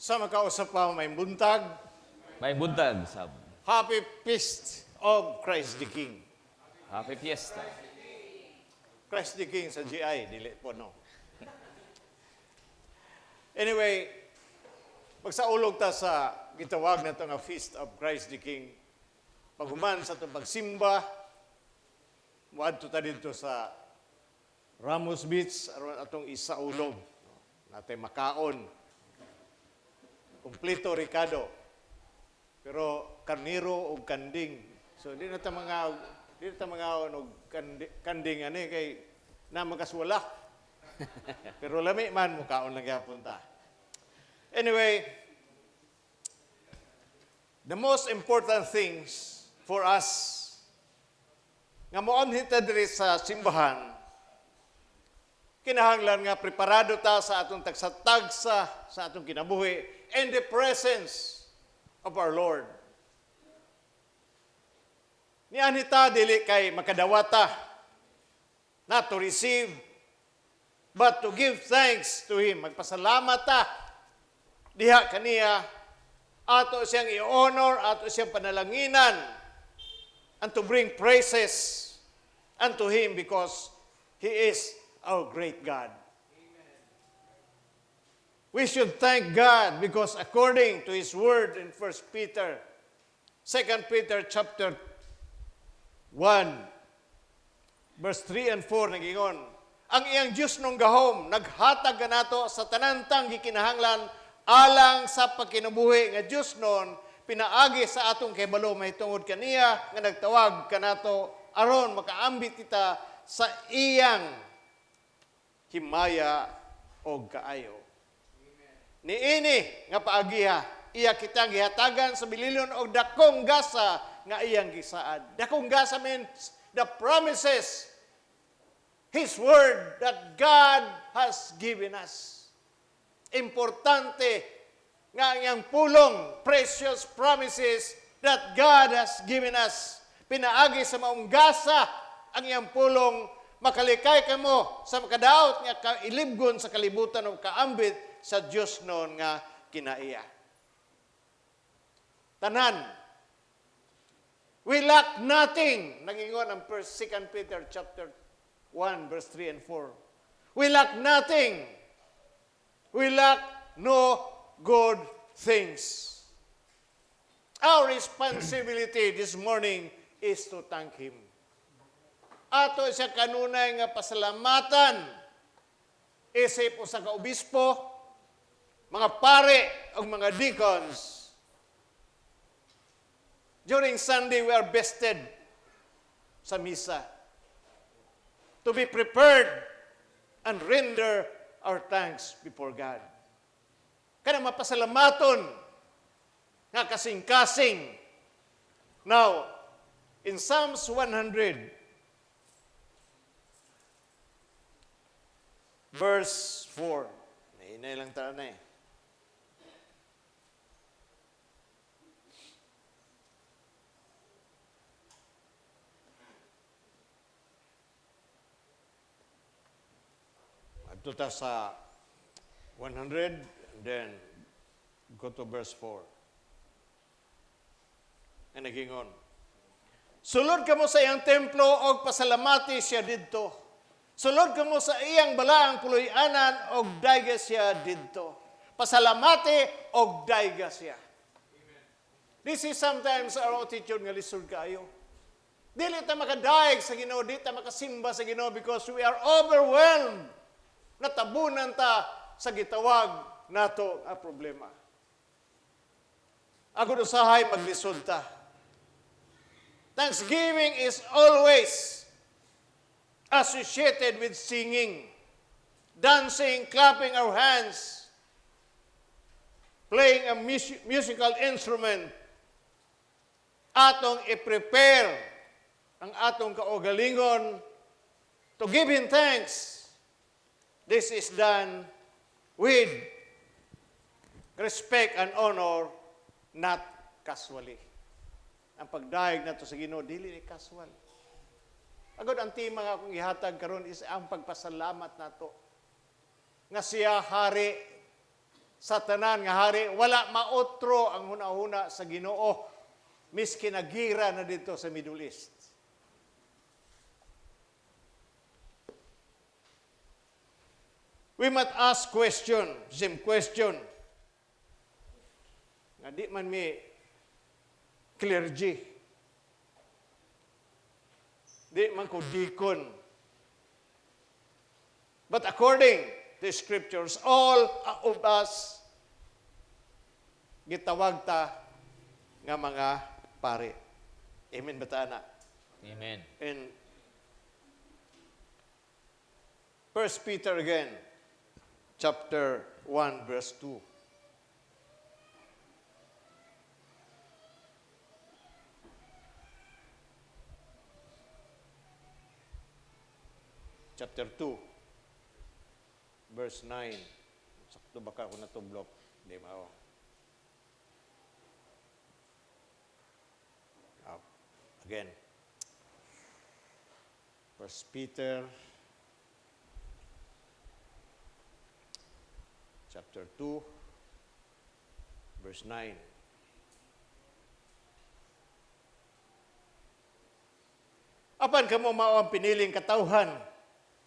Sa makausap pa, maayong buntag. Maayong buntag, sab. Happy Feast of Christ the King. Happy Fiesta. Christ the King sa GI, dili po, no? Anyway, magsaulog ta sa gitawag na nga Feast of Christ the King. Paghuman sa itong pagsimba, muadto ta dito sa Ramos Beach, aron atong isaulog. Natay makaon. Kompleto rekado. Pero karniro o kanding. So di na ta mga og kanding ani kay na makaswala. Pero lami man, mukaon lang gyapon ta. Anyway, the most important things for us nga moanhi ta diri sa simbahan, kinahanglan nga preparado ta sa atong tagsa-tagsa sa atong kinabuhi in the presence of our Lord. Nianhi ta dili kay makadawata, not to receive, but to give thanks to Him. Magpasalamat ta diha kaniya, ato siyang i-honor, ato siyang panalanginan, and to bring praises unto Him because He is our great God. We should thank God because according to His word in 1 Peter, 2 Peter chapter 1, verse 3 and 4, nagingon, ang iyang Diyos nung gahom, naghatag kanato sa tanantang gikinahanglan alang sa pagkinabuhi nga Diyos nun, pinaagi sa atong kahibalo mahitungod kaniya nga nagtawag kanato aron makaambit kita sa iyang himaya og kaayo. Niini nga paagiha, iya kitang gihatagan sa bililon og dakong gasa nga iyang gisaad. Dakong gasa means the promises, His word that God has given us. Importante nga ang iyang pulong, precious promises that God has given us. Pinaagi sa maong gasa ang iyang pulong, makalikay kamo sa makadaot nga kailibgon sa kalibutan o kaambit sa Dios noon nga kinaiya. Tanan. We lack nothing. Nagingon ang 1st, 2 Peter chapter 1 verse 3 and 4. We lack nothing. We lack no good things. Our responsibility this morning is to thank Him. Ato siya kanunay nga pasalamatan isip usa ka obispo, mga pare ug mga deacons. During Sunday, we are vested sa misa to be prepared and render our thanks before God. Kana mapasalamaton nga kasing-kasing. Now, in Psalms 100, verse 4. Nahinay lang ta na eh. Adto ta sa 100, and then go to verse 4. And nagingon, "Sulod kamo sa iyang templo og pasalamati siya didto. Sulod kamo sa iyang balaang puloy-anan og dayga siya didto." Pasalamati og dayga siya. This is sometimes our attitude nga lisod kaayo. Dili ta makadayeg sa Ginoo, di ta makasimba sa Ginoo because we are overwhelmed. Natabunan ta sa gitawag nato nga problema. Agud usahay maglisod ta. Thanksgiving is always associated with singing, dancing, clapping our hands, playing a musical instrument. Atong i-prepare ang atong kaugalingon to give Him thanks. This is done with respect and honor, not casually. Ang pagdayeg nato sa Ginoo dili ni casual. Agod ang tema nga akong gihatag karon is ang pagpasalamat nato nga siya hari. Sa tanan nga hari, wala maotro ang hunahuna sa Ginoo miski nagira na dito sa Middle East. We must ask question, same question. Nga di man mi clergy. Di man ko deacon. But according to scriptures, all of us gitawag ta nga mga pare. Amen ba ta na? Amen. In 1 Peter again, chapter 1, verse 2. Chapter 2, verse 9. Sakto ba ka ako natublok? Di ba? Oh. Again. 1 Peter chapter 2, verse 9. Apan kamo mao ang piniling katawhan,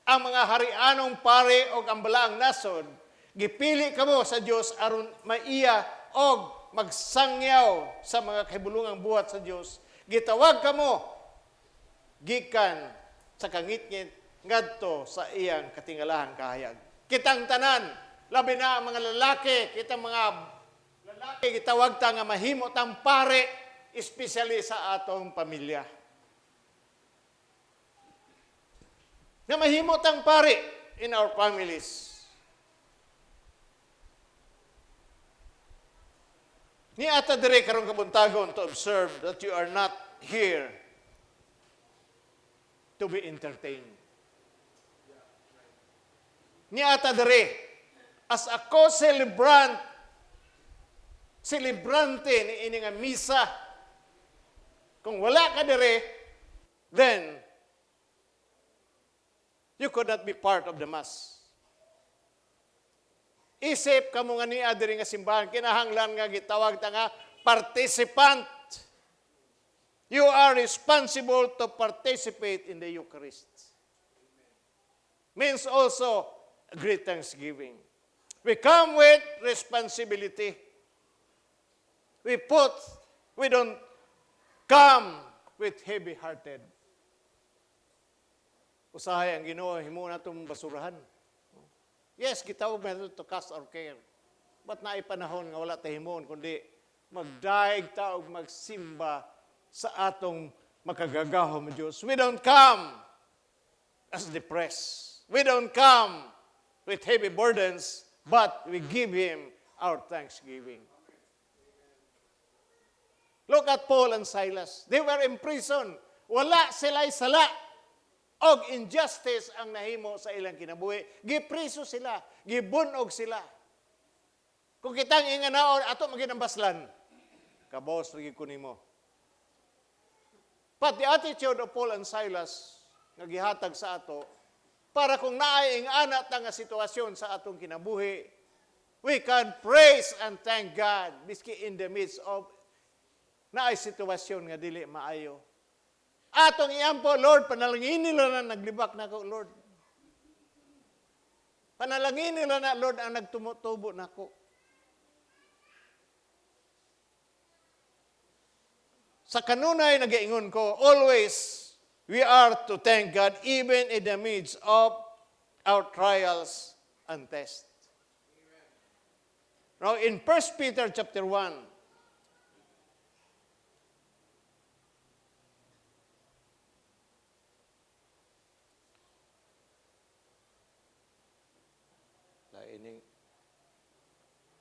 ang mga harianong pare og ang balaang nasod, gipili kamo sa Dios aron maiya og magsangyaw sa mga kahibulungang buhat sa Dios. Gitawag kamo gikan sa kangitngit ngadto sa iyang katingalahang kahayag. Kitang tanan, labi na ang mga lalaki, kitang mga lalaki gitawag ta nga mahimo tang pare, especially sa atong pamilya. Nga mahimo tang pare in our families. Ni ata dire karong kabuntagon to observe that you are not here to be entertained. Ni ata dire as a co-celebrant, celebrante ni ini nga misa. Kung wala ka dire, then you could not be part of the Mass. Isip kamo nga niya diri nga simbahan, kinahanglan nga gitawag ta nga participant. You are responsible to participate in the Eucharist. Means also a great thanksgiving. We come with responsibility. We don't come with heavy-hearted. Usahay ang Ginoo, himo na itong basurahan. Yes, gitawag na to cast our care. But naay panahon nga wala ta himuon, kundi magdaig ta og magsimba sa atong makagagahom Diyos. We don't come as depressed. We don't come with heavy burdens, but we give Him our thanksgiving. Look at Paul and Silas. They were in prison. Wala sila'y sala. Og injustice ang nahimo sa ilang kinabuhi. Gipriso sila. Gibunog sila. Kung kitang inganaon, ato maging ang baslan. Kabos lagi ko nimo. But the attitude of Paul and Silas nga gihatag sa ato, para kung naay ingana ta nga sitwasyon sa atong kinabuhi, we can praise and thank God biski in the midst of naay sitwasyon nga dili maayo. Atong iampo, Lord, panalangin nila na naglibak nako, Lord. Panalangin nila na, Lord, ang nagtumutubo nako. Sa kanunay nagaingon ko, always we are to thank God even in the midst of our trials and tests. Now, in 1 Peter chapter 1, ining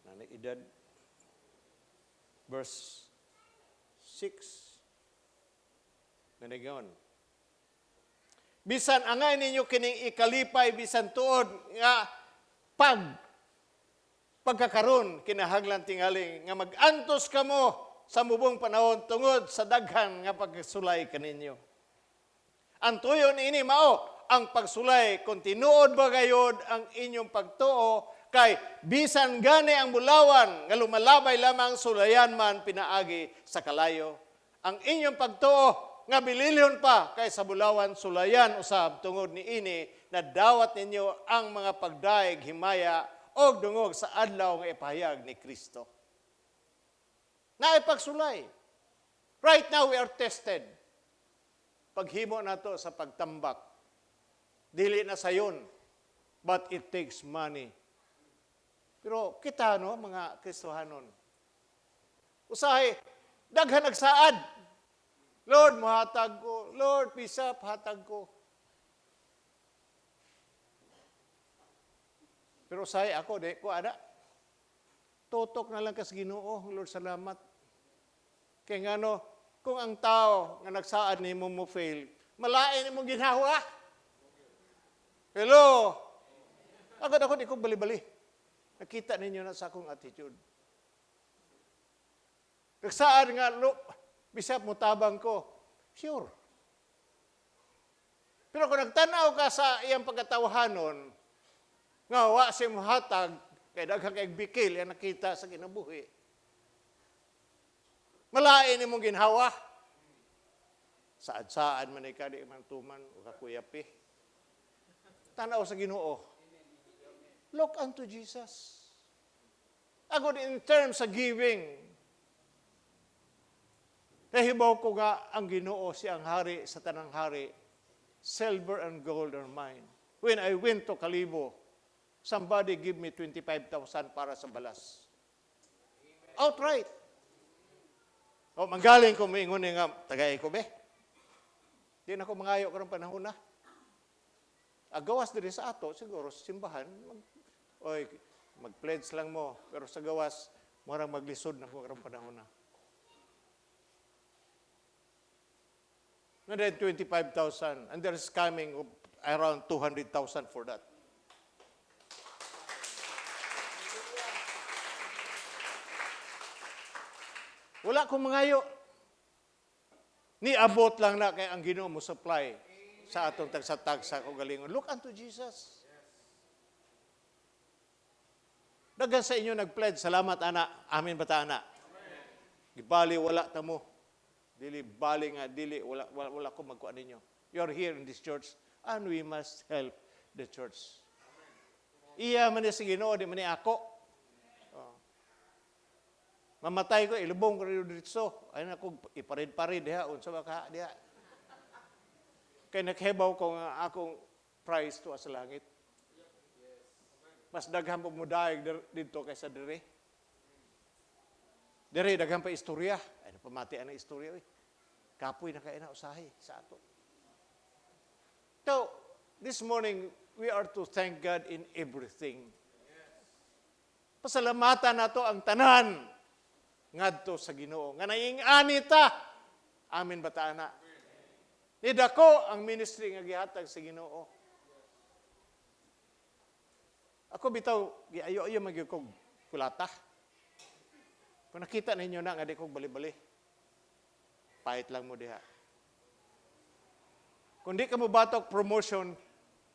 nanay edad, verse 6, nanigaon. Bisan angay ninyo kining ikalipay, bisan tuod nga pagkakaron kinahanglan tingali nga mag-antos kamo sa mubong panahon tungod sa daghan nga pagsulay kaninyo. Ang tuyon ini mao ang pagsulay kung tinuod ba gayod ang inyong pagtuo Kay bisan gani ang bulawan nga lumalabay lamang, sulayan man pinaagi sa kalayo. Ang inyong pagtuo nga bililhon pa kaysa bulawan, sulayan usab tungod niini nadawat ninyo ang mga pagdayeg, himaya og dungog sa adlaw nga ipahayag ni Kristo. Naipagsulay. Right now we are tested. Paghimo nato sa pagtambak. Dili na sayon, but it takes money. Pero kita, no, mga Kristohanon, usahay, daghan nagsaad. "Lord, muhatag ko. Lord, pisap, hatag ko." Pero usahay ako, di ko ana. Tutok na lang kas Ginoo. "Lord, salamat." Kaya ngano, kung ang tao nga nagsaad nimo mo fail, malain mo ginhawa. Hello? Agad ako, di ko bali-bali. Nakita ninyo na sa akong attitude. Nagsaad nga, "Lo, bisap mo tabang ko." Sure. Pero kung nagtanaw ka sa iyang pagkatawahanon, nga wa siya muhatag, kay daghang kay bikil, yan nakita sa kinabuhi. Malain imong ginhawa. Saad-saad man ka, di man tuman, o kakuyapi. Tanaw sa Ginoo. Look unto Jesus. Ako in terms sa giving, nahibaw ko nga ang Ginoo siya ang hari sa tanang hari. Silver and gold are mine. When I went to Kalibo, somebody give me 25,000 para sa balas. Outright. O, manggaling ko moingon nga, tagay ko be. Di na ko mangayo karong panahon na. Agawas diri sa ato, siguro sa simbahan, oy, mag-pledge lang mo. Pero sa gawas, marang maglisod na ko karong panahon na. And then 25,000. And there is coming of around 200,000 for that. Wala akong mangayo. Niabot lang na kay ang Ginoo mo supply sa atong tagsa-tagsa ko galingon. Look unto Jesus. Daghan sa inyo nag-pledge. Salamat, ana. Amin ba ta, ana? Gibali, wala ta mo. Dili, bali nga, dili, wala, wala, wala ko magkuan ninyo. You are here in this church and we must help the church. Iya man ni sa Ginoo, di man ni ako. Oh. Mamatay ko, ilubong ko rin dito. Ay na ko, iparid-parid diha, unsa ba ka diha. Kay naghibaw ko nga akong prize to sa langit. Mas daghan pa mo daig didto kaysa diri. Diri daghan pa istorya. Ay napamati ang istorya oy. Kapoy na kay na usahay sa ato. So, this morning we are to thank God in everything. Pasalamatan nato ang tanan ngadto sa Ginoo. Nga naing-ani ta. Amin ba ta, ana? Nidako ang ministry nga gihatag sa Ginoo. Ako bitaw giayo-ayo magyud kog kulata. Kung nakita ninyo na nga di kog bali-bali, pahit lang mo diha. Kung di ka mo batok, promotion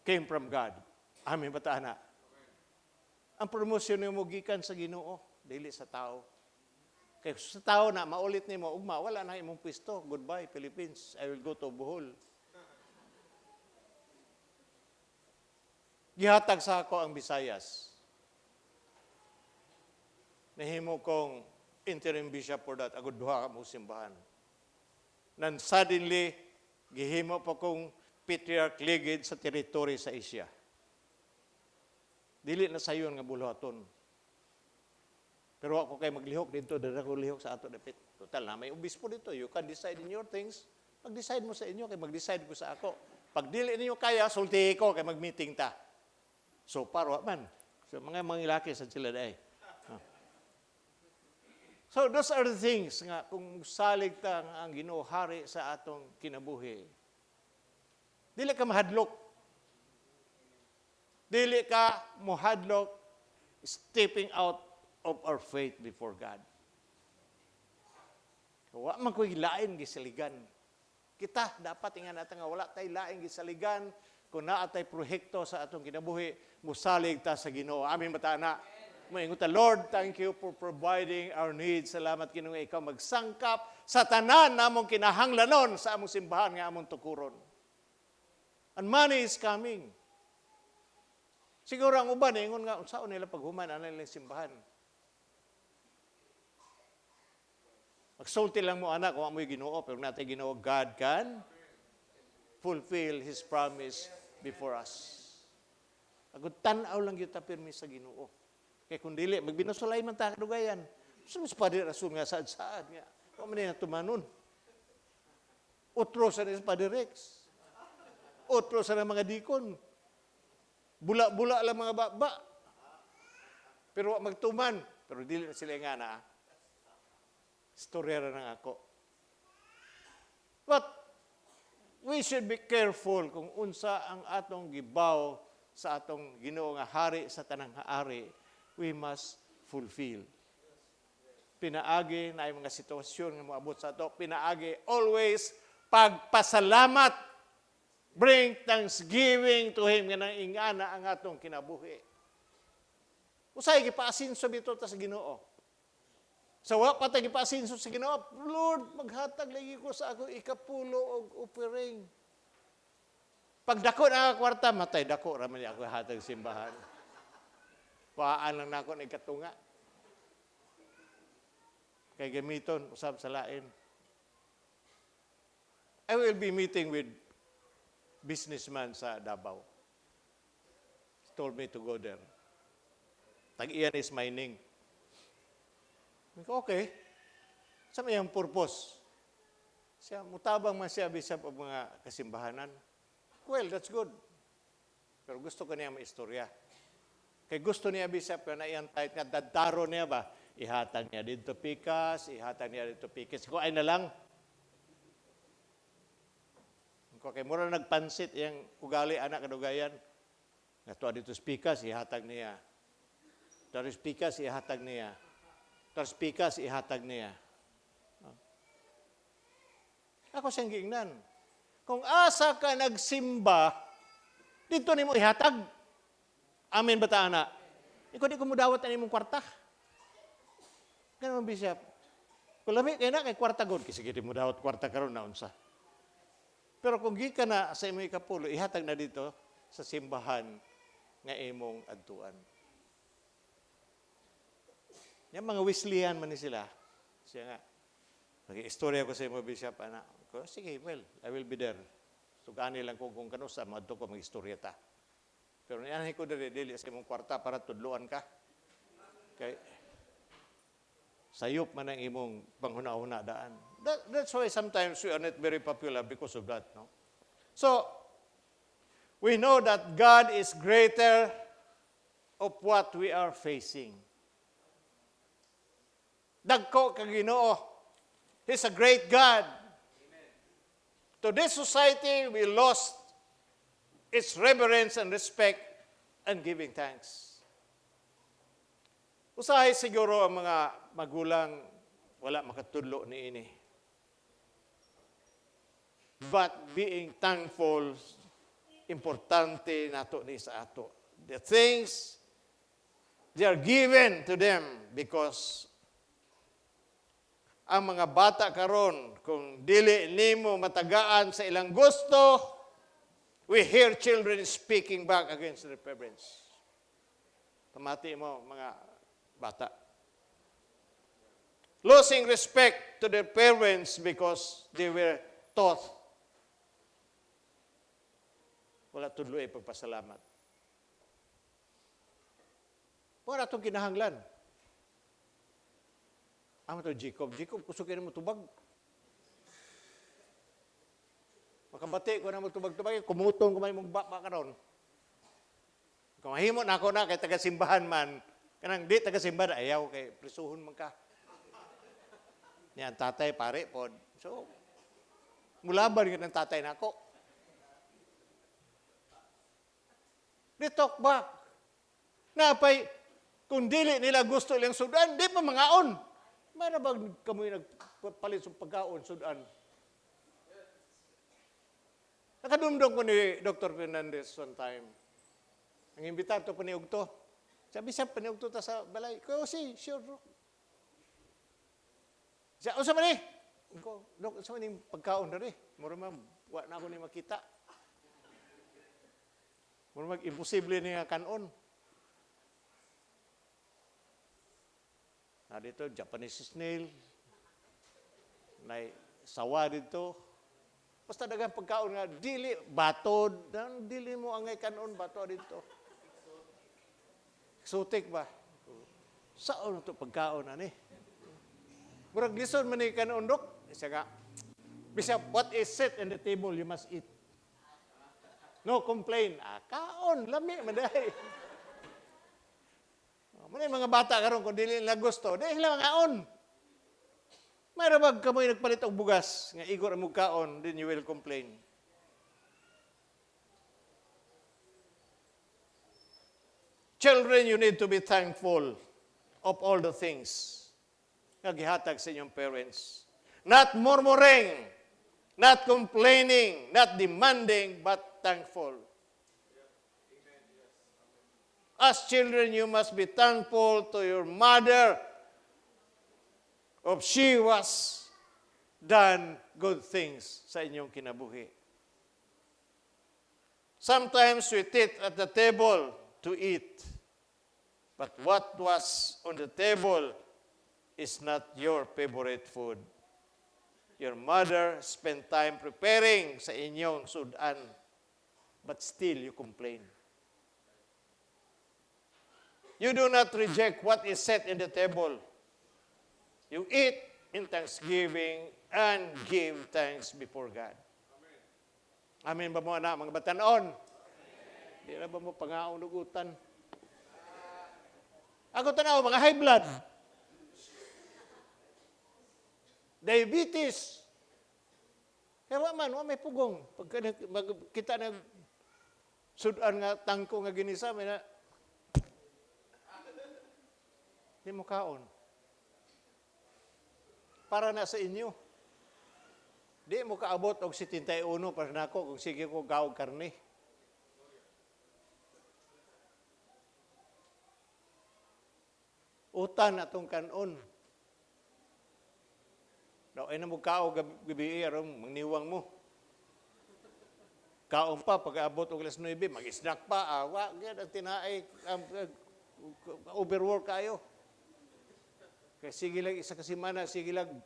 came from God. Amin ba ta, ana? Ang promotion nimo gikan sa Ginoo, dili sa tao. Kay sa tao na maulit nimo ugma, wala na imong pwesto. Goodbye Philippines, I will go to Bohol. Gihatag sa ako ang Visayas. Nahimo kong interim bishop for that, agud duha ka mo simbahan. Nan suddenly, gihimo pa kong patriarch ligid sa territory sa Asia. Dili na sayon nga buluhaton. Pero ako kay maglihok dito, dira ko lihok sa ato dapit. Total na may obispo dito. You can decide in your things. Mag-decide mo sa inyo kay mag-decide ko sa ako. Pag dili ninyo kaya, sultihi ko kay mag-meeting ta. So parwa man. So mga mangilaki sa sila day. So those are the things nga kung salig ta nga ang Ginoo hari sa atong kinabuhi. Dili ka mahadlok. Dili ka mohadlok stepping out of our faith before God. Wa man ko'y lain gisaligan. Kita dapat ingan natin nga wala tay lain gisaligan Kung naa tay proyekto sa atong kinabuhi, musalig ta sa Ginoo. Amen ba ta na? Moingon ta, "Lord, thank you for providing our needs. Salamat, Ginoo, ikaw magsangkap sa tanan namong kinahanglanon sa among simbahan nga among tukuron." And money is coming. Siguro ang uban, ingon nga, unsaon nila paghuman ana nilang simbahan? Magsulti lang mo anak kung amoy Ginoo, pero naa tay Ginoo, God can fulfill His promise before us. Agud tan-aw lang gyud ta pirmi sa Ginoo. Kay kung dili, magbinusulay man ta kadugayan. Sa mas Padre Rasul nga saad-saad nga. Wa man na tumanon. Otro sa ni Padre Rex. Otro sa mga dikon. Bula-bula lang mga baba. Pero wa magtuman. Pero dili na sila nga na. Istorya ra nang ako. But we should be careful kung unsa ang atong gibaw sa atong Ginoo nga hari sa tanang hari, we must fulfill. Pinaagi na mga sitwasyon nga moabot sa ato, pinaagi always pagpasalamat. Bring thanksgiving to Him nga nang ingana ang atong kinabuhi. Usay gipaasinso bitaw ta sa Ginoo. Sa wa pa ta gipaasinso sa Ginoo, "Lord, maghatag lagi ko sa ako ikapulo og offering." Pag dako na ang kwarta, matay dako ra man ako hatag simbahan. Kuhaan lang nako ni katunga. Kay gamiton usab sa lain. I will be meeting with businessman sa Davao. He told me to go there. Tag-iyan is mining. Sabi ko, "Okay. Sa may ang purpose?" Siya, mutabang man siya bisag og mga kasimbahanan. Well, that's good. Pero gusto ko niya maistorya. Kay gusto niya bisap na iyang tithe nga dadaro niya ba? Ihatag niya dito pikas, ihatag niya dito pikas. Ko ay na lang. Ko kay mura nagpansit iyang ugali anak kadugayan. Nga tuwa dito pikas, ihatag niya. Tuwa pikas, ihatag niya. Tuwa pikas, ihatag niya. Ako siyang giingnan. Kung asa ka nagsimba, dito nimo ihatag. Amen ba ta ana? Ikaw di ko mudawat ang imong kwarta. Ganun, Bishop. Kung lami kay na kay kwarta gud, kasi di mo dawat kwarta karon na unsa. Pero kung gikan na sa imong ikapulo, ihatag na dito sa simbahan nga imong adtuan. Yang mga Wesleyan man ni sila. Siya nga, "Mag-istorya ko sa imo, Bishop, ana." Ko, "Sige, well, I will be there. Sugani lang ko kung kano sa madto ko mag-istorya ta. Pero niyan ko diri dili sa imong kwarta para tudloan ka. Kay sayop man ang imong panghuna-huna daan." That's why sometimes we are not very popular because of that, no? So, we know that God is greater of what we are facing. Dagko ka Ginoo. He's a great God. To this society, we lost its reverence and respect and giving thanks. Usahay siguro ang mga magulang wala makatudlo ni ini. But being thankful, importante nato ni sa ato. The things, they are given to them because ang mga bata karon, kung dili nimo matagaan sa ilang gusto, we hear children speaking back against their parents. Pamati mo, mga bata. Losing respect to their parents because they were taught wala tudlo ay pagpasalamat. Wala itong kinahanglan. Amo to Jacob. Jacob, kusog mo tubag. Makabati ko na mo tubag-tubag. Kumuton ko may mong baba karon. Kung mahimo na ako na kay taga-simbahan man, kanang di taga-simbahan, ayaw kay prisuhon man ka. Niya ang tatay pare pod. So, mulaban gyud ang tatay nako. They talk back. Napay, kung dili nila gusto ilang sudan, di pa mangaon. Mayroon ba kamoy nagpalit sa pagkaon, sudan? Nakadumdum ko ni Dr. Fernandez one time. Ang imbitado pa ni Ugto. Sabi siya, "Paniugto ta sa balay." Ko, "Si, sure, bro." Siya, "Unsa man ni?" Ko, "Dok, unsa man ning pagkaon diri? Mura man, wa na ako ni makita. Mura mag imposible ni nga kanon. Na dito, Japanese snail. Nay sawa dito. Basta daghang pagkaon nga dili batod, dan dili mo angay kanon bato dito. Exotic ba? Saan to pagkaon ani? Murag lisod man ni kanon, Dok." Siya nga, "Bishop, what is set in the table, you must eat. No complain." Ah, kaon, lami man diay. Oh, muna yung mga bata karon, kung dili nila gusto, di sila mangaon. Mayroon ba kamoy nagpalit og bugas nga igor ang kaon, then you will complain. Children, you need to be thankful of all the things nga gihatag sa inyong parents. Not murmuring, not complaining, not demanding, but thankful. As children, you must be thankful to your mother of she was done good things sa inyong kinabuhi. Sometimes we sit at the table to eat, but what was on the table is not your favorite food. Your mother spent time preparing sa inyong sudan, but still you complain. You do not reject what is set in the table. You eat in thanksgiving and give thanks before God. Amen ba mo ana, mga batanon? Di na ba mo pangaon og utan? Ako tanaw, mga high blood. Diabetes. Kaya wa man, wa may pugong. Pagka kita nag sudan nga tangko nga ginisa, may na, di mo kaon. Para na sa inyo. Di mo kaabot og 71 para nako kung sige ko gaog karne. Utan atong kanon. Daw ay na mo kao gabi aron mangniwang mo. Kaon pa pag abot og alas 9, mag-snack pa, awa gyud ang tinaay, overwork kayo. Kaya sige lang isa ka semana, sige lang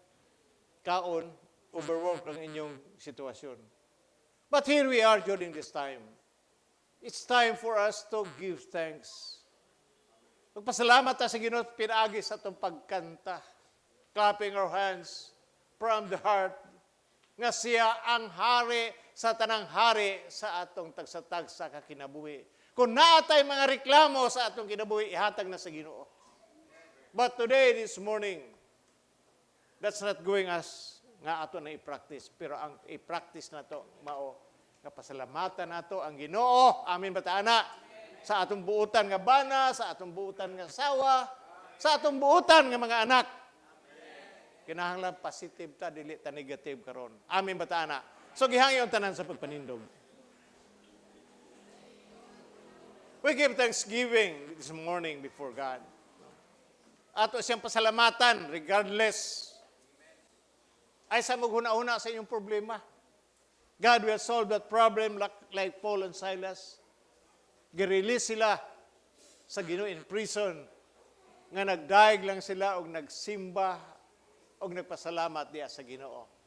kaon, overwork ang inyong sitwasyon. But here we are during this time. It's time for us to give thanks. Magpasalamat ta sa Ginoo pinaagi sa atong pagkanta. Clapping our hands from the heart nga siya ang hari sa tanang hari sa atong tagsa-tagsa ka kinabuhi. Kung naatay mga reklamo sa atong kinabuhi, ihatag na sa Ginoo. But today, this morning, that's not going as nga ato na i-practice. Pero ang i-practice na to, mao, nga pasalamatan nato ang Ginoo. Amin ba ta, ana? Sa atong buutan nga bana, sa atong buutan nga sawa, sa atong buutan nga mga anak. Kinahanglan positive ta, dili ta negative karon. Amin ba ta, ana? So gihangyo ang tanan sa pagpanindog. We give thanksgiving this morning before God. Ato siyang pasalamatan regardless. Ay sa maghuna-una sa inyong problema. God will solve that problem like Paul and Silas. Girelease sila sa Ginoo in prison nga nagdaig lang sila og nagsimba og nagpasalamat diya sa Ginoo.